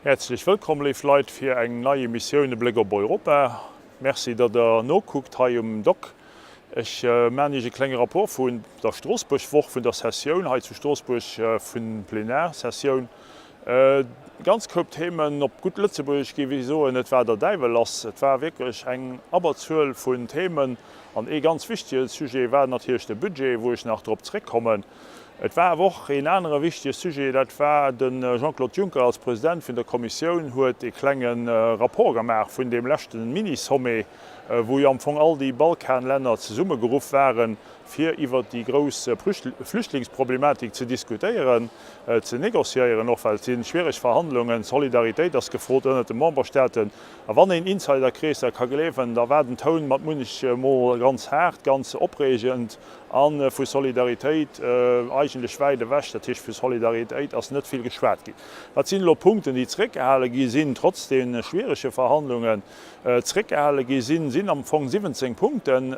Häerzlech wëllkomm, léif Leit, fir eng nei Emissioun E Bléck op Europa. Merci, datt Der nokuckt hei um Doc. Ech maachen Iech e klenge Rapport vun der Stroossbuerg-Woch, vun der Sessioun hei zu Stroossbuerg, vun Plenarsessioun. E ganz Koup Themen, op gutt Lëtzebuergesch géif ech soen, et war der Däiwel lass. Et war wierklech eng Abberzuel vun Themen an ee ganz wichtege Sujet war natierlech de Budget, wou ech nach drop zréckkommen. Et war awer och een anere wichtege Sujet, dat war de Jean-Claude Juncker als President vun der Kommissioun huet ee klenge Rapport gemaach vun deem leschte Mini-Sommet, wou jo am Fong all déi Balkanlänner zesummegeruff waren, fir iwwert déi grouss Flüchtlingsproblematik ze diskutéieren, ze négociéieren och, well et si schwiereg Verhandlungen, Solidaritéit ass gefrot ënnert de Memberstaaten. A wann een Insiderkreesser ka gleewen, da war den Toun mat munnech Mol ganz haart, ganz opreegend. A vu Solidaritéit eigentlech wäit ewech. Dat heescht, vu Solidaritéit ass net vill geschwat ginn. Wat sinn elo Punkten, déi zeréckgehale gi sinn, trotz de schwierege Verhandlungen zeréckgehale gi sinn, sinn am Fong 17 Punkten,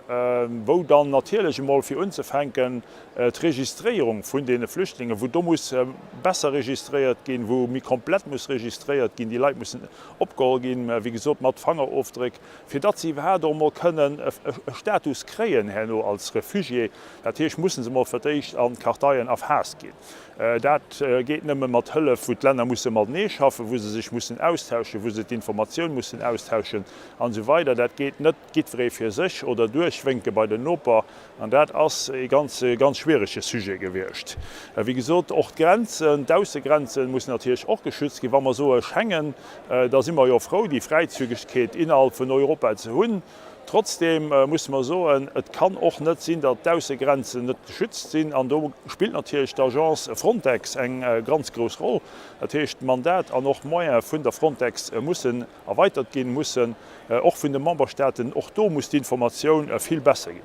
wou dann natierlech emol fir unzefänken d'Registréierung vun deene Flüchtlingen, wou do muss besser registréiert ginn, wou méi komplett muss registréiert ginn, déi Leit mussen opgeholl ginn, wéi gesot mat Fangerofdréck, fir datt se iwwerhaapt och emol kënnen e Status kréien herno als Refugié. Dat heescht, musse se emol fir d'éischt an d'Karteien erfaasst ginn. Dat geet nëmme mat Hëllef, wou d'Länner musse matenee schaffen, wou se sech mussen austauschen, wou se d'informatioun mussen austauschen an esou weider. Dat geet net jiddweree fir sech oder duerchwénke bei den Noper. An dat ass e ganz, ganz schwierege Sujet gewiescht. Wéi gesot, och d'Grenzen, d'Aussegrenze mussen natierlech och geschützt ginn. Wa mer soe Schengen, da si mer jo frou, déi Fräizügegkeet innerhalb vun Europa ze hunn. Trotzdeem musse mer soen, et kann och net sinn, datt d'Aussegrenzen net geschützt sinn. An do spillt natierlech d'Agence Frontex eng ganz grouss Roll. Dat heescht, d'Mandat an och d'Moyene vun der Frontex mussen erweitert ginn, mussen och vun de Memberstaaten, och do muss d'Informatioun vill besser ginn.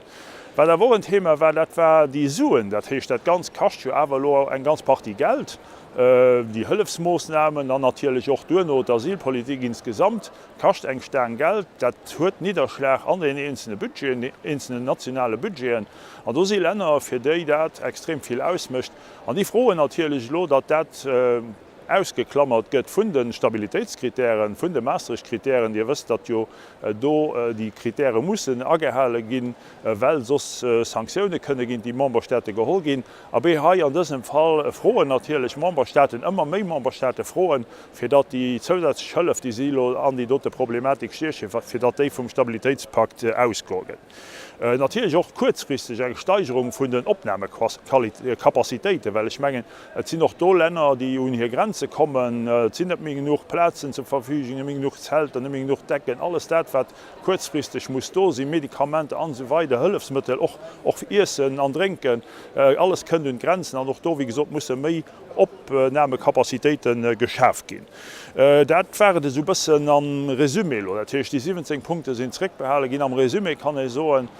Wat awer och en Thema war, dat war déi Suen. Dat heescht, dat Ganzt kascht jo awer elo eng ganz Partie Geld, déi Hëllefsmoossnamen an natierlech och duerno d'Asylpolitik insgesamt kascht eng Staang Geld. Dat huet Nidderschlag an den eenzelne Budgeten, eenzelnen nationale Budgeten. An do si Länner, fir déi dat extrem vill ausmécht. An déi froen natierlech elo, datt dat, ausgeklammert gëtt vun de Stabilitéitskritären, vun de Maastricht-Kritären. Dir wësst, datt jo do déi Kritäre mussen agehale ginn, well soss Sanktioune kënne géint déi Memberstaate geholl ginn. Abee, hei an dësem Fall froen natierlech Memberstaaten, ëmmer méi Memberstaate froen, fir datt déi zousätzlech Hëllef, déi si elo an déi dote Problematik stiechen, fir datt déi vum Stabilitéitspakt ausgoe gëtt. Natierlech och kuerzfristeg eng Steigerung vun den Opnamekapazitéiten, well ech mengen, et sinn och do Länner, déi un hir Grenze kommen. Et sinn net méi genuch Plazen zur Verfügung, net méi genuch Zelter, net méi genuch Decken, alles dat, wat kuerzfristeg muss do sinn, Medikamenter an esou weider, Hëllefsmëttel, och och Iessen an Drénken, alles kënnt un d'Grenzen. An och do, wéi gesot, musse méi Opnamekapazitéite geschaf ginn. Dat war et esou e bëssen am Résumé elo. Dat heescht, déi 17 Punkte sinn zréckbehale ginn. Am Résumé kann ee soen,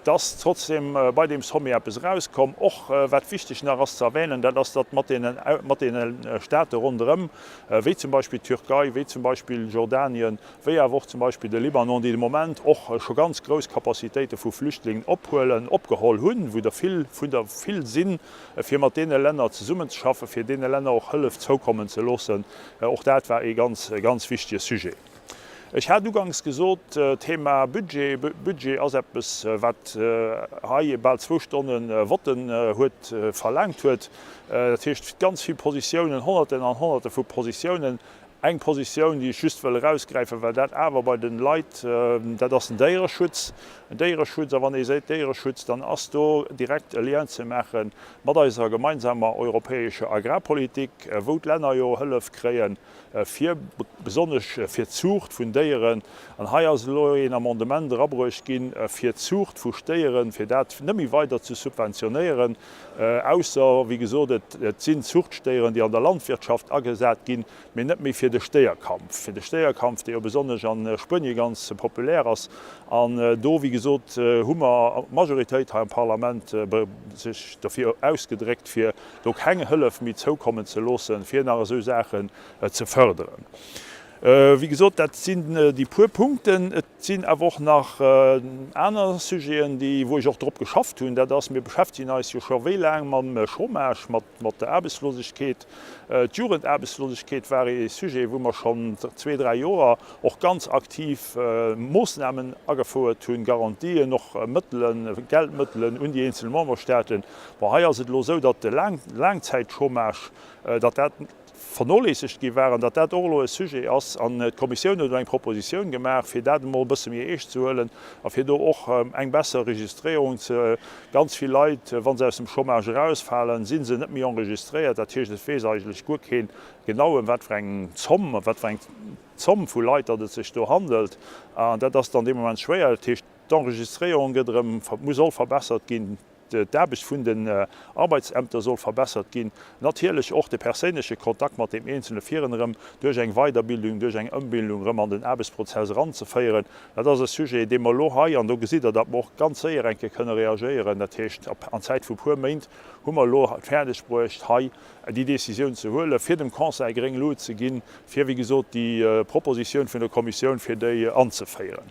dass trotzdem bei deem Sommet eppes erauskomm. Och wat wichteg nach ass ze erwähnen, dat ass, datt mat deene, mat deene State ronderëm, wéi zum Beispill d'Türkei, wéi zum Beispill Jordanien, wéi awer och zum Beispill de Libanon, déi de Moment och scho ganz grouss Capacitéite vu Flüchtlingen ophuelen, opgeholl hunn, wou der vill vun der vill sinn, fir mat deene Länner zesummenzeschaffen, fir deene Länner och Hëllef zoukommen ze loossen. Och dat war ee ganz, ganz wichtige Sujet. Ech hat uganks gesot, Thema Budget. Budget ass eppes, wat hei bal zwou Stonne Votten huet verlaangt huet. Dat heescht, ganz vill Positiounen, Honnerten an Honnerte vu Positiounen. Eng Positioun, déi ech just wëll erausgräifen, well dat awer bei de Leit, dat ass den Déiereschutz. Den Déiereschutz, a wann ee seet Déiereschutz, dann ass do direkt e Lien ze maache mat eiser gemeinsamer europäescher Agrarpolitik, wou d'Länner jo Hëllef kréien, fir besonnesch fir d'Zuucht vun Déieren. An hei ass elo een Amendement erabruecht ginn, fir d'Zuucht vu Stéieren, fir dat net méi weider ze subventionéieren, ausser, wéi gesot, et sinn Zuchtstéieren, déi an der Landwirtschaft agesat ginn, mee net méi fir de Stéierkampf, fir de Stéierkampf, dee jo besonnesch a Spuenie ganz populär ass. An do, wéi gesot, hu mer d'Majoritéit hei am Parlament sech dofir ausgedréckt, fir do keng Hëllef méi zoukommen ze loossen, fir nach esou Saachen ze förderen. Wéi gesot, dat sinn déi puer Punkten. Et sinn awer och nach aner Sujeten, déi, wou ech och drop geschafft hunn. Dat ass, mir beschäftegen eis jo scho wéi laang mam Chômage, mat der Aarbechtslosegkeet. D'Jugendaarbechtslosegkeet war ee Sujet, wou mer schonn zwee, dräi Joer och ganz aktiv Moossnamen agefouert hunn, Garantien, och Mëttelen, Geldmëttelen un déi eenzel Memberstaaten. Bon, hei ass et elo esou, datt de Laangzäitchômage, datt dat vernoléissegt gi war an datt dat och elo e Sujet ass. An d'Kommissioun huet elo eng Propositioun gemaach, fir dat emol e bësse méi eescht ze huelen a fir do och eng besser Registréierung ze. Ganz vill Leit, wa se aus dem Chômage erausfalen, si se net méi enregistréiert. Dat heescht, et weess eigentlech guer keen genau, ëm wat fir eng Zomm, ëm wat fir eng Zomm vu Leit datt et sech do handelt. An dat ass dann dee Moment schwéier. Dat heescht, d'Enregistréierung gëtt erëm, muss, soll verbessert ginn. D'Aarbecht vun den Arbeitsämter soll verbessert ginn, natierlech och de perséinleche Kontakt mat deem Eenzele fir en erëm duerch eng Weiderbildung, duerch eng Ëmbildung erëm an den Aarbechtsprozess eranzeféieren. Dat ass e Sujet, dee mer elo hei, an do gesitt Der, datt mer och ganz séier eng Kéier kënne reagéieren, dat heescht an Zäit vu puer Méint hu mer elo et fäerdeg bruecht, hei déi Décisioun ze huelen, fir dem Conseil gréng Lut ze ginn, fir, wéi gesot, déi Propositioun vun der Kommissioun, fir déi anzeféieren.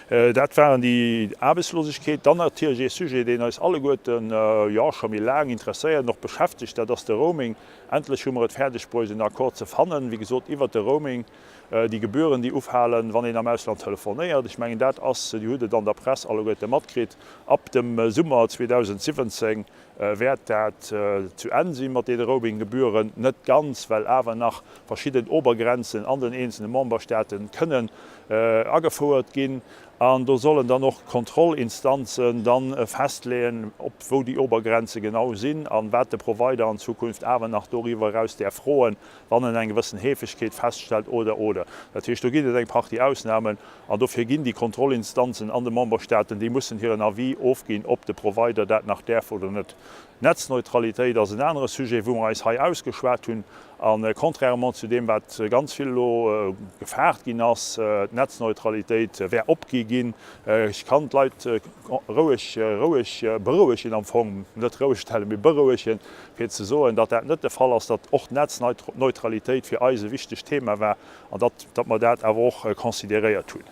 Dat waren déi Aarbechtslosegkeet. Dann natierlech ee Sujet, deen eis alleguerten, jo, scho méi laang interesséiert an och beschäftegt, dat ass de Roaming. Endlech hu mer et fäerdeg bruecht, en Accord ze fannen, wéi gesot, iwwert de Roaming, déi Gebühren, déi ufalen, wann een am Ausland telefonéiert. Ech mengen, dat ass, Dir hutt et an der Press alleguerte matkritt, ab dem Summer 2017 wäert dat zu Enn si mat deene Roaming-Gebühren. Net ganz, well awer nach verschidden Obergrenzen an den eenzelne Memberstaaten kënnen agefouert ginn. An do sollen dann och d'Kontrollinstanzen dann festleeën, ob wou déi Obergrenze genau sinn an wat de Provider an Zukunft awer nach doriwwer eraus däerf froen, wann en eng gewëssen Heefegkeet feststellt oder, oder. Dat heescht, do ginn et eng Partie Ausnahmen an dofir ginn déi Kontrollinstanzen an de Memberstaaten, déi mussen hiren Avis ofginn, ob de Provider dat nach däerf oder net. Netzneutralitéit ass en anere Sujet, wou mer eis hei ausgeschwat hunn. A contrairement zu deem, wat ganz vill elo gefaart ginn ass, d'Netzneutralitéit wär opgi ginn, ech kann d'Leit roueg, roueg berouegen am Fong, net roueg stellen, mee berouegen, fir ze soen, datt dat net de Fall ass, datt och d'Netzneutralitéit fir eis e wichtegt Thema war an datt, datt mer dat awer och consideréiert hunn.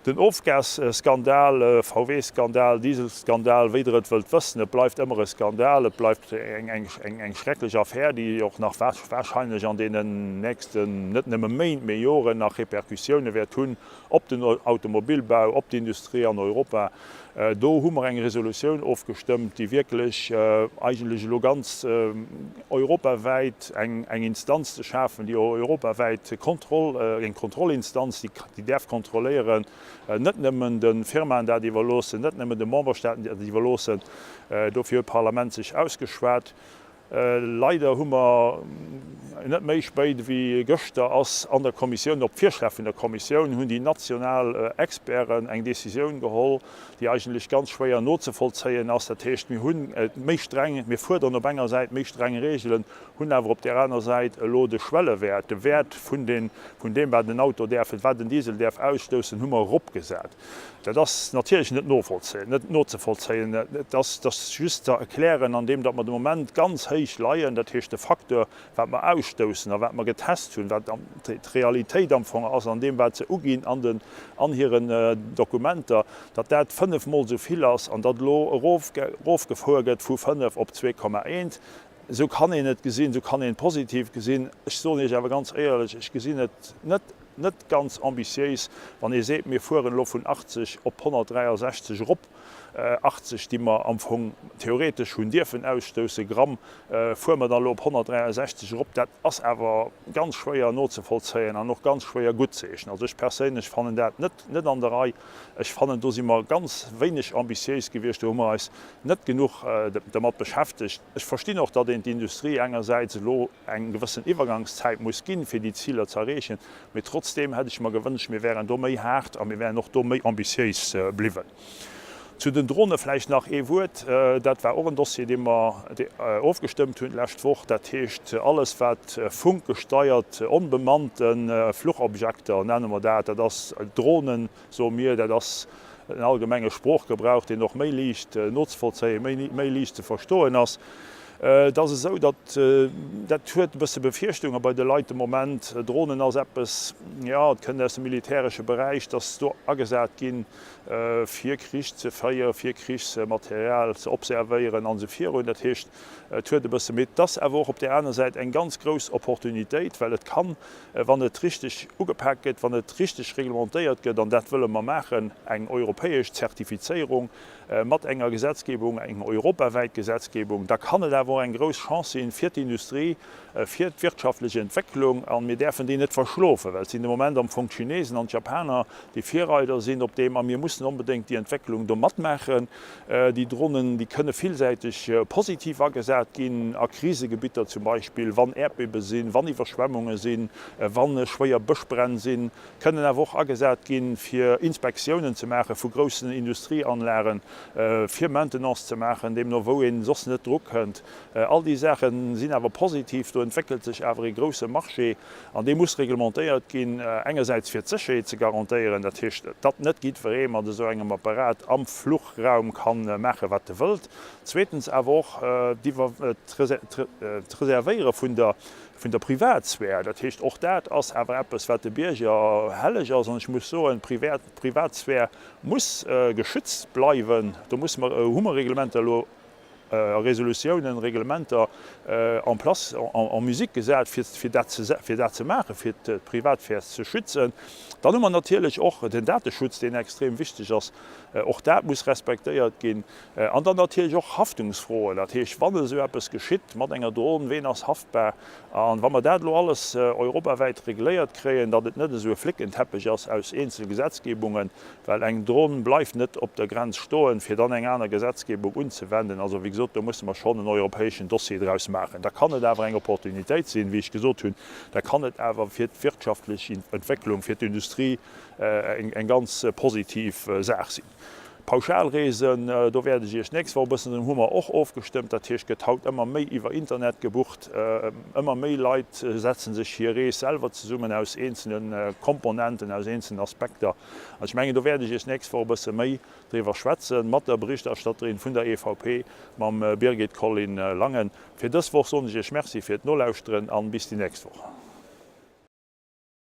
Den Ofgasskandal, VW-Skandal, Dieselskandal, wéi Der et wëllt wëssen, et bleift ëmmer e Skandal, et bleift eng, eng, eng schrecklech Affär, déi och nach wahrscheinlech an deenen nächsten, net nëmme Méint, mee Joren nach Répercussioune wäert hunn op den Automobilbau, op d'Industrie an Europa. Do hu mer eng Resolutioun ofgestëmmt, déi wierklech eigentlech elo ganz europawäit eng Instanz ze schafen, déi europawäit Kontroll, eng Kontrollinstanz, déi däerf kontrolléieren, net nëmmen de Firmaen dat iwwerloossen, net nëmmen de Memberstaaten dat iwwerloossen. Dofir huet d'Parlament sech ausgeschwat. Leider hu mer net méi spéit ewéi gëschter ass an der Kommissioun, op Virschlag vun der Kommissioun, hunn déi national Experten eng Décisioun geholl, déi eigentlech ganz schwéier nozevollzéien ass. Dat heescht, mir hu méi streng, mir fuerderen op enger Säit méi streng Regeln, hunn awer op där aner Säit elo de Schwellewäert, de Wäert vun deem, wat en Auto däerf, wat en Diesel däerf ausstoussen, hu mer eropgesat. Dat ass natierlech net novollzéien, net nozevollzéien. Et ass, et ass just ze erklären an deem, datt mer de Moment ganz héich leien, dat heescht de Facteur, wat mer ausstoussen a wat mer getest hunn, wat d'Realitéit am Fong ass an deem, wat se uginn an den, an hiren Dokumenter, datt dat fënnefmol esou vill ass an datt elo erof, erofgefuer gëtt vu 5 op 2,1. Esou kann een et gesinn, esou kann een et positiv gesinn. Ech soen Iech awer ganz éierlech, ech gesinn et net, net ganz ambitiéis, wann ee seet, mir fueren elo vun 80 op 163 erop, 80, déi mer am Fong theoretesch hunn dierfen ausstoussen, Gramm, fuere mer dann elo op 163 erop. Dat ass awer ganz schwéier nozevollzéien an och ganz schwéier guttzeheeschen. Also ech perséinlech fannen dat net, net an der Rei. Ech fannen, do si mer ganz wéineg ambitiéis gewiescht, do hu mer eis net genuch dermat beschäftegt. Ech verstinn och, datt een d'Industrie engersäits elo eng gewëssen Iwwergangszäit muss ginn, fir déi Ziler ze erreechen, mee trotzdeem hätt ech mer gewënscht, mir wären do méi haart a mir wären och do méi ambitiéis bliwwen. Zu den Drone vläicht nach ee Wuert. Dat war och en Dossier, dee mer ofgestëmmt hunn d'lescht Woch. Dat heescht, alles wat funkgesteiert onbemannte Fluchobjekter, nenne mer dat, dat ass Dronen, soe mir, dat ass en allgemenge Sproochgebrauch, deen och méi liicht nozevollzéien, méi liicht ze verstoen ass. Et ass esou, datt dat huet e bësse Befierchtunge bei de Leit de Moment. Dronen ass eppes, jo, et kënnt aus dem militäresche Beräich, datt do agesat ginn, fir Krich ze féieren, fir Krichsmaterial ze observéieren an esou virun. Dat heescht, et huet e bësse, mee et ass awer och op där aner Säit eng ganz grouss Opportunitéit, well et kann, wann et richteg ugepak gëtt, wann et richteg reglementéiert gëtt, an dat wëlle mer maachen, eng europäesch Zertifizéierung, mat enger Gesetzgebung, eng europawäit Gesetzgebung, da kann et awer och eng grouss Chance sinn fir d'Industrie, fir d'wirtschaftlech Entwécklung. A mir däerfen déi net verschlofen, well et sinn de Moment am Fong d'Chinesen an d'Japaner, déi Virreider sinn op deem. A mir mussen onbedéngt déi Entwécklung do matmaachen. Déi Dronen, déi kënne villsäiteg positiv agesat ginn, a Krisegebitter zum Beispill, wann Äerdbiewe sinn, wann Iwwerschwemmunge sinn, wa schwéier Bëschbränn sinn. Kënnen awer och agesat ginn, fir Inspektiounen ze maache vu groussen Industrieanlagen, fir Maintenance ze maachen, deemno wou ee soss net dru kënnt. All déi Saache sinn awer positiv. Do entwéckelt sech awer ee grousse Marché an dee muss reglementéiert ginn, engersäits fir d'Sécherheet ze garantéieren, dat heescht, datt net jiddweree mat esou engem Apparat am Fluchraum ka maache wat e wëllt, zweetens awer och d'Reservéiere vun der vun der Privatsphär. Dat heescht, och dat ass awer eppes, wat de Bierger helleg ass. An ech muss soen, d'Privatsphär muss geschützt bleiwen. Do musse mer, hu mer Reglementer elo, Resolutiounen, Reglementer en place, en musique gesat, fir dat ze, fir dat ze maachen, fir d'Privatsphär ze schützen. Dann hu mer natierlech och den Dateschutz, deen extrem wichteg ass. Och dat muss respektéiert ginn. An dann natierlech och Haftungsfroen, dat heescht, wann esou eppes geschitt mat enger Dron, ween ass haftbar? A wa mer dat elo alles europawäit regléiert kréien, datt et net esou e Flickenteppech ass aus eenzele Gesetzgebungen, well eng Dron bleift net op der Grenz stoen, fir dann eng aner Gesetzgebung unzewenden. Also, wéi gesot, do musse mer schonn en europäeschen Dossier draus maachen. Da kann et awer eng Opportunitéit sinn, wéi ech gesot hunn, da kann et awer fir d'wirtschaftlech Entwécklung, fir d'Industrie eng ganz positiv Saach sinn. Pauschalreesen, do wäert ech Iech d'nächst Woch e bëssen, hu mer och ofgestëmmt, dat heescht, gëtt haut ëmmer méi iwwer Internet gebucht, ëmmer méi Leit setze sech hir Rees selwer zesummen aus eenzele Komponenten, aus eenzelen Aspekter. An ech mengen, do wäert ech Iech d'nächst Woch e bësse méi driwwer schwätzen, mat der Berichterstatterin vun der EVP, mam Birgit Collin-Langen. Fir dës Woch soen ech Iech Merci fir d'Nolauschteren an bis déi nächst Woch.